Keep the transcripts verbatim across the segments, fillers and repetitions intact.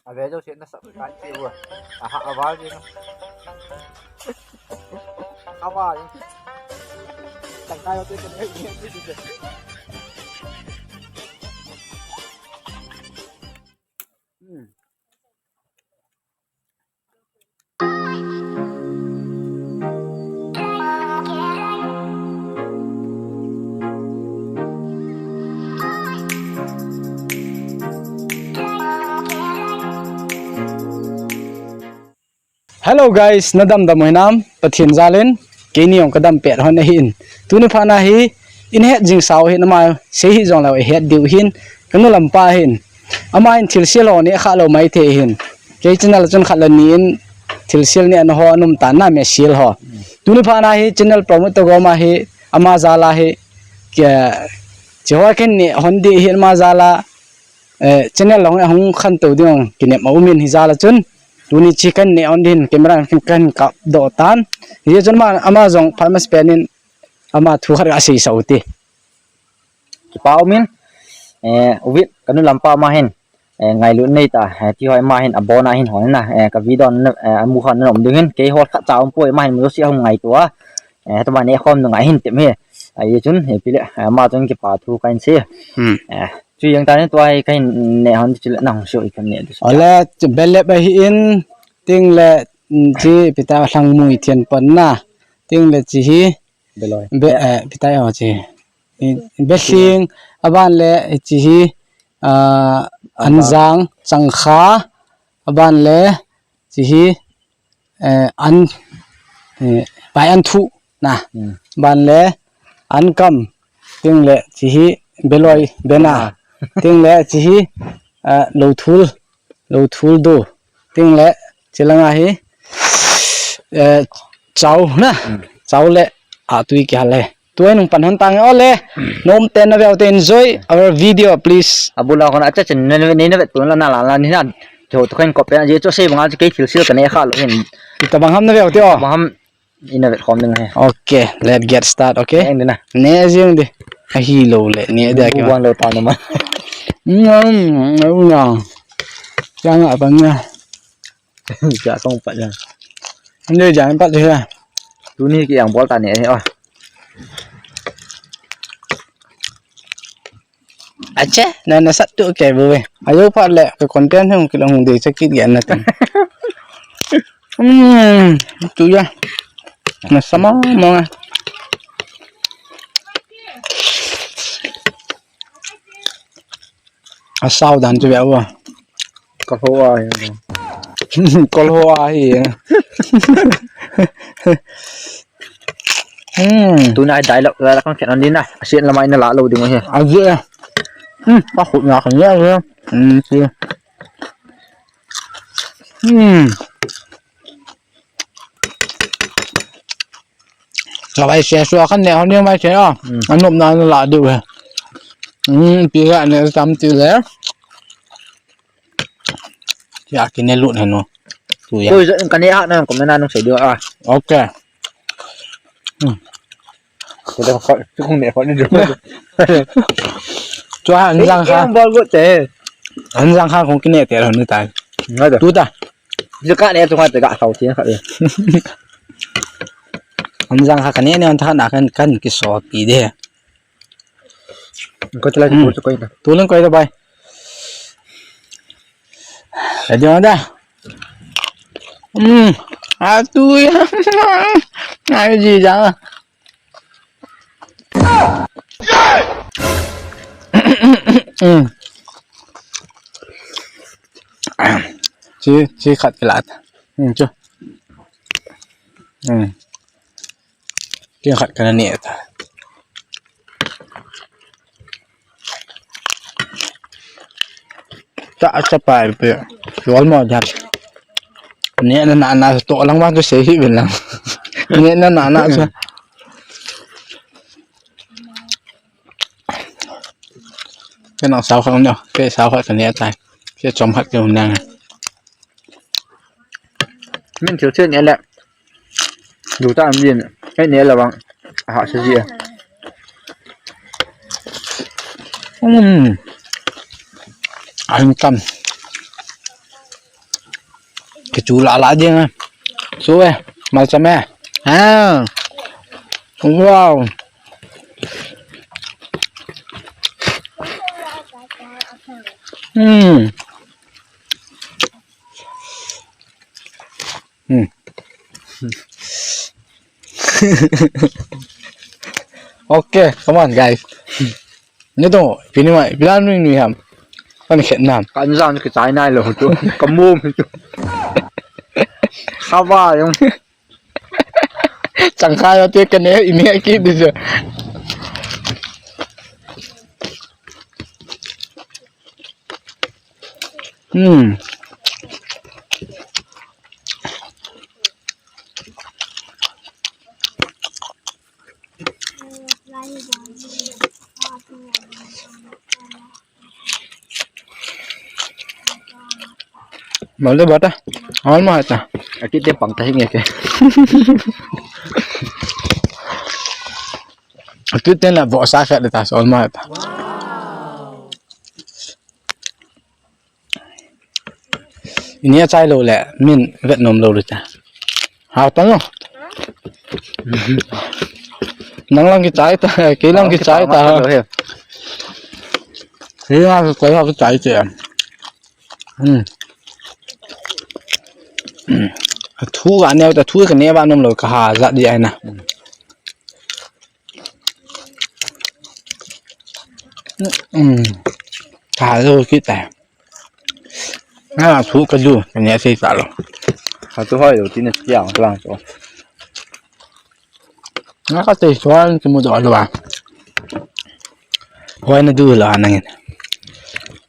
Ave jo se na sa kan che wo. Aha, aval je na. Aval. Tang kai yo te kan. Hmm. Hello guys, na damdam u hinam? Pathen jal in keini jong ka dam pet hon ahin. Tuni phat na hi in het jing sau hin, ama sei hih jong lou i het diu hin, ka nu lampa hin. Ama hin thilsel ho neh kha lou mai thei hin. Kei channel a chun khat le ni in thilsel neh na ho ana um tan na, mesel ho. Tuni phat na hi channel promote to gom a hi ama jal a hi, ke, chi ho ken neh hon ding hin ama jal a, eh, channel long hung khantou ding kinep ma umin hi jal a chun. Tuni chi kan neh hon ding camera kan, kan kap doh tan. Hi chun ama, ama jong phat masapen in ama thu khat ka sei sau ti. Kipa umin, eh, u Vit, ka nu lampa ama hin, eh, ngailut nei ta, eh, ti ho ama hin abon a hin hon na, eh, ka video na, eh, amu khan na um ding hin, kei ho khat cha um poi, ama hin mu si hung ngaito a, eh, tuma neh khom nu ngai hin tem hi. Ahi chun, eh, pi le, eh, ama chun kipa thu kan sei. Hmm. Eh, chu jeng ta ni tua hi kan neh hon ti chu le nang so i kan neh du. Ole, chu belep ahi in, ting le, mm, chi pi ta Lhangmui Thianpan na, ting le chi hi, Beloi. Be, eh, pi ta ho chi. I, Behling, aban le, chi hi, ah, Anjang, Changkha, aban le, chi hi, eh, An, eh, Pai Anthu, na. Hmm. Aban le, Ankam, ting le, chi hi, Beloi, Bena, ting le, chi hi, ah, Louthul, Louthul du, ting le, chi langa hi, eh, Chau, na. Hmm. Chau le, a tui kihal le. Tua nung pan hon tang ole. Hmm. Nom ten na veu te enjoy our video, please. Abula kona acha chen ne ne ne vet tu la na la la ni na. Cho to khen ko pe je cho sei banga kei thilsel ka neh kha lou hin. Tabang ham na veu te o. Bang ham ina vet khom ding he. Okay, let's get start, okay? Eng ding na. Neh jeng di. Ahi lou le, neh dia ki. Bang lou ta na ma. Mm, mm, mm. Chang a bang na. Ja kong pat ja. Neh jeng pat ja. Tuni ki ang bol ta neh he o. Ache, na na sat tu ke bu ve. Ayo phat le, ka content hung kilo hung de chakit ge na tan. Hmm, tu ya. Na sama mo nga. Asau dan tu ya wa. Ka ho a hi. Ka ho a hi. Hmm. Tuna dialogue la kan khen din na. Asin lamai na la lo ding he. Aje. Hmm, pa khut na kan ya. Hmm, si. Hmm. Ka vai se su kan neh hon ni mai se a. Hmm. Anop na la diu he. Hmm, pi ga ne tam ti le. Ya, kine lut henu. Tu ya. Koi, ka neh ha na, ko mena nung sei diu a. Okay. Hmm. Ko da ko, tu kong neh ko ni diu. Tu ha, anjang kha. Bol go te. Anjang kha kong kine te honu tai. Nga da. Tu ta. Ju ka neh tu ka te ka sau ti kha. Anjang kha ka neh ne an tha na kan, kan kiso pi de. Ko tla ko ko ina. Tu lang ko ina bai. Ready da. Hmm. A tu ya. Ai ji ja. Hmm. Chi, chi khat kilat. Hmm, chu. Hmm. Ken khat kana neh ta. Ta sa pai pe. Sual mo jat. Neh na na na to lang ma to sei hi bin lang. Neh na na na sa. Ken ang sao khat neh, ken sao khat kana neh tai. Ken chom khat ken neh. Min thil chen neh le. Du ta am din. Hei neh la bang. Aha, sa ji. Hmm. An kam. Kichu la la ding a. Su e. Malcham e. Ha. Wow. Hmm. Hmm. Okay, come on, guys. Ni to, pini mai, plan ni ni ham. Kan khet nam. Kan jan ki chai nai lo tu. Ka mum tu. Khawa jong. Chang kha yo te ka ne, ini ki du jo. Hmm. Bol de bata. Alma ta. Akit te pang ta hinge ke. Akit te na bo sa kha de ta, alma ta. Ini a chai lo le, min vet nom lo le ta. Hao ta no. Nang lang ki chai ta, kei lang ki chai ta. Hao ta no he. Kei lang ki chai, hao ki chai te. Hmm. Hmm. Thu ka neo ta, thu ka neo ba nom lo ka ha jat di ai na. Hmm. Tha lo kit tai. Na thu ka du, ka ne sei ta lo. Ha tu hoi lo, ti na siang tlang to. Na ka te suan ki mu do lo ba. Hoi na du lo nang in.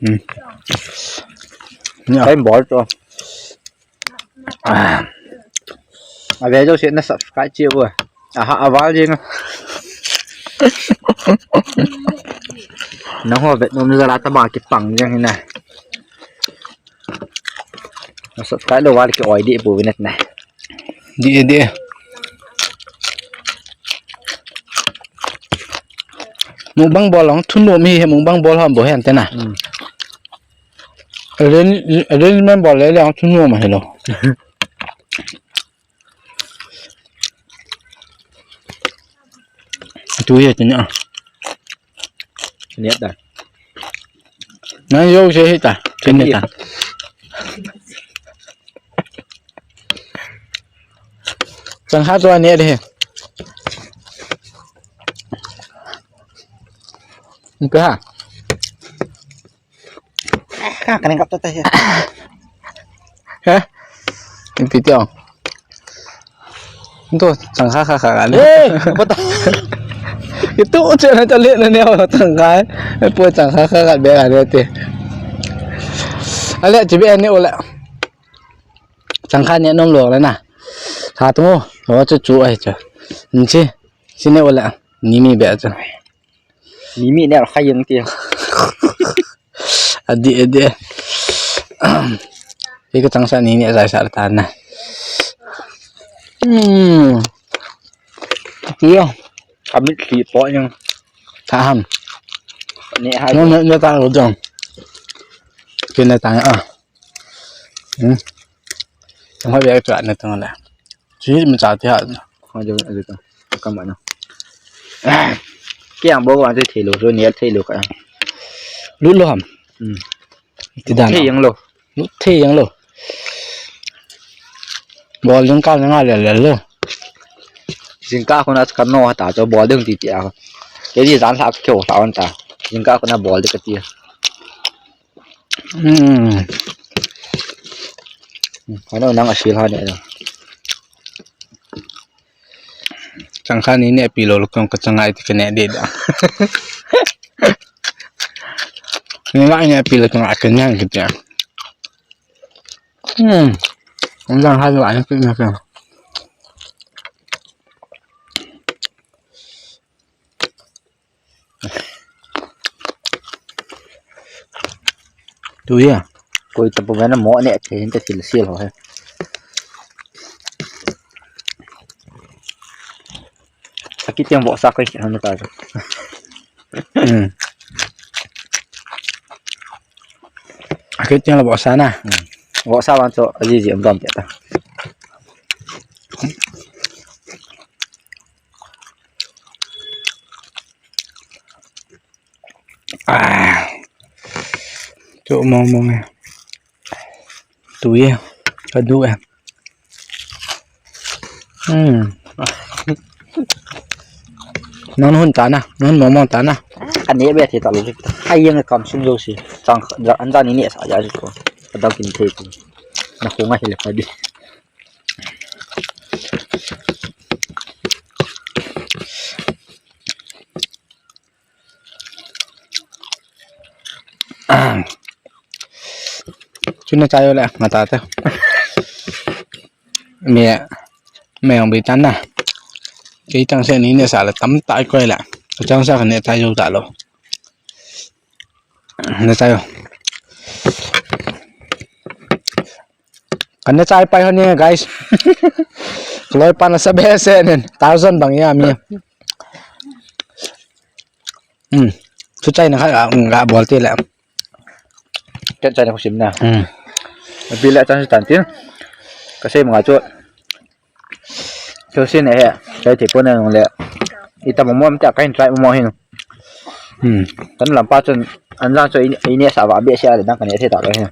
Hmm. Ni a. Kai bol to. Ah. A ve jouse na subscribe cheh uvo. Aha, a val jeng. Nangho vet nom na jal a tama kipang jeng hi na. Na subscribe lou val ki oi di pu vinat na. Di, di. Mukbang bol long thun lo mi he, mukbang bol ham bo he ante na. Hmm. Arrange, arrangement bol le le ang thun lo ma he lo. Tu ye tin a. Ni da. Na yo se he ta. Tin ne ta. Chang ha to ne de he. Ni pe ha. Ka, ka ning kap ta ta he. He? Ipi ti ong. Tu, chang kha kha kha kha le. Eh, apa ta? Itu uche na chale na ne, chang kha. Eh, po chang kha kha kha be ka le te. Ale, chi be ne ola. Chang kha ne nom lo la na. Sa tu mo, ho chu chu ai chu. Ni chi, chi ne ola. Ni mi be chu. Ni mi ne khai yang ti. Adi, adi. Ika chang sa ni ne sai sa ta na. Hmm. Ti yo. Kami ti po yang. Taham. Ne hai. No, no, no, ta lo jong. Kina ta a. Hmm. Tang ha bia ka ne tang la. Chi mi cha ti ha. Ha jo, a jo ta. Ka ma na. Ki ang bo wa te thei lo, so ni thei lo ka. Lu lo ham. Hmm. Ti dan. Thei yang lo. Lu thei yang lo. Bol ding ka nga le le lo. Jingkah khu na ka no ta cho bol ding ti ti a. Ke ji jan sa ka kyo sa wan ta. Jingkah khu na bol de ka ti. Hmm. Ano nang asil ha ne. Chang kha ni ne pi lo lo kong ka chang ai ti ka ne de da. Ni ma ne pi lo kong a ka nyang ki ta. Hmm. Ang lang ha ni wa ni ki na ka. Tu ya. Koi ta pu na mo ne che hin ta sil sil ho he. Aki tiang bo sa koi han ta. Hmm. Aki tiang la bo sa na. Hmm. Go sa wan cho, aji ji am dom pia ta. Ah. Cho mong mong e. Tu ye. Ka du e. Hmm. Non hun ta na, non mong mong ta na. Ani be thi ta lo. Hai yang kam sung jo si. Chang an ja ni ne sa ja ko. Ka dam kin the ko. Na ko ngai le pa di. Chuna chayo le ngata te. Me me ang bi tan na. Kei chang se ni ne sa le tam tai koi le. Chang sa ne chayo ta lo. Ne chayo. Kan ne chai pai hon ni guys. Loi pan sa be se nen. Thousand bang ya mi. Hmm. Chu chai na kha ga bol ti le. Ken chai na ko sim na. Hmm. Bi le chan tan tin. Ka sei ma chu. Chu sin he. Chai ti ko na le. Ita mo mo ta kan try mo hin. Hmm. Kan lampa chun an lang chu i ne sa va be sia le dang kan ne the ta le hin.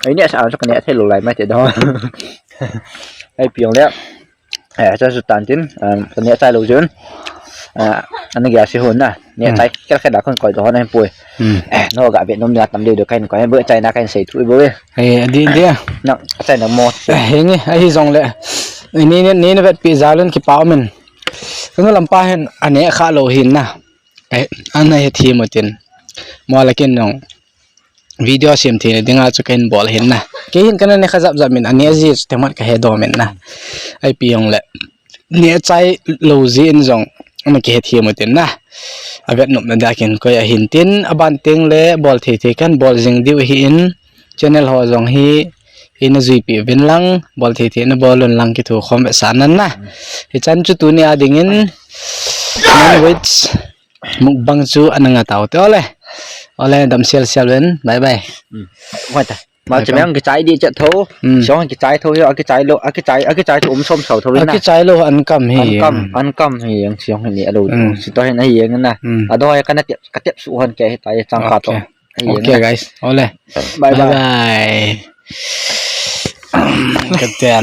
I ne sa chu kan ne the lo lai mai te do. Ai piong le. Eh, cha su tan tin, um, kan ne chai lo jun. Ah, an ge si hun na. Ne chai kel kel da kon koi do na pui. Hmm. Eh, no ga be nom na tam de do kan koi bo chai na kan sei thu bo. Eh, di di. Na chai na mo. Eh, nge, ahi jong le. Ni ni ni vet pi jalun ki pau min. Kanu lampa hin ane kha lo hin na. Ana he thi mo tin. Mo la kin nong video sim thi dinga chu ken bol hin na. Ke hin kana ne kha jap jap min ani aji te mat ka he do min na. Ai pi yong le. Ne chai lo ji in jong ana ke he thi mo tin na. A vet nop na da kin ko ya hin tin a ban ting le bol thi thi kan bol jing diu hi in. Channel ho jong hi, hi na jui pi vin lang, bol thi thi na bol un lang ki thu khom ve sa nan na. Hi chan chu tu ni a ding in, non veg mukbang chu ana nga tau te ole. Ole dam sial sial ven, bye bye. Hmm. Hoi ta. Ma che meng ki chai di chat tho. Hmm. Siong ki chai tho hi, a ki chai lo, a ki chai, a ki chai chu um som sau tho na. A ki chai lo an kam hi. An kam, an kam hi yang siong ni a lo. Hmm. Si to hin a hi yang na. Hmm. A do hi kana tep, ka tep su hon ke hi ta ye chang ka to. Okay. Okay, guys. Ole. Bye bye. Bye bye. Katian.